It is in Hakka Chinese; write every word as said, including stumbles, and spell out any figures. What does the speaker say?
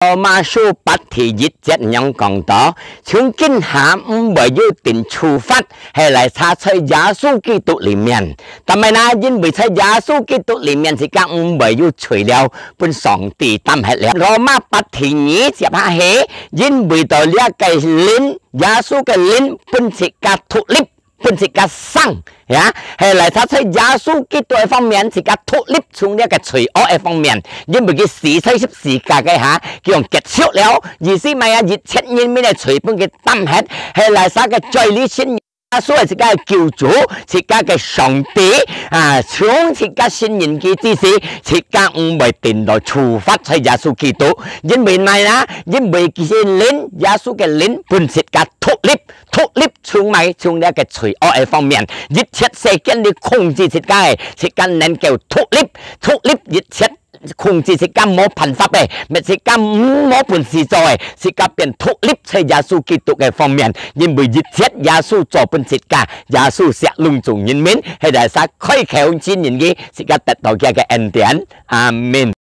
羅馬書八第一節恁樣講到：從今下毋會有定處罰，係來差在耶穌基督裡面。但係呢，因為在耶穌基督裡面，自家毋會有罪了，分上帝擔忒了。羅馬八第二節下係，因為到這个靈，耶穌个靈分自家獨立，分自家生，呀，係來差在耶穌基督个方面，自家獨立從這个罪惡个方面，因為佢死在十字架个下，佢用結束了，意思麼个啊？一切人民个罪分佢擔忒，係來差个在你信耶穌係自家个救主，自家个上帝啊，從自家信任佢之時，自家毋會定到處罰在耶穌基督，因為麼个啊？因為佢个靈，耶穌个靈分自家獨立，獨立從麼个？從這个罪惡个方面，一切世間裡控制自家个，自家能夠獨立，獨立一切控制自家無辦法个，乜自家無本事做个，自家變獨立在耶穌基督个方面，因為一切耶穌做分自家，耶穌惜攏總人民，係大家開口信任佢，自家得到佢个恩典。阿們。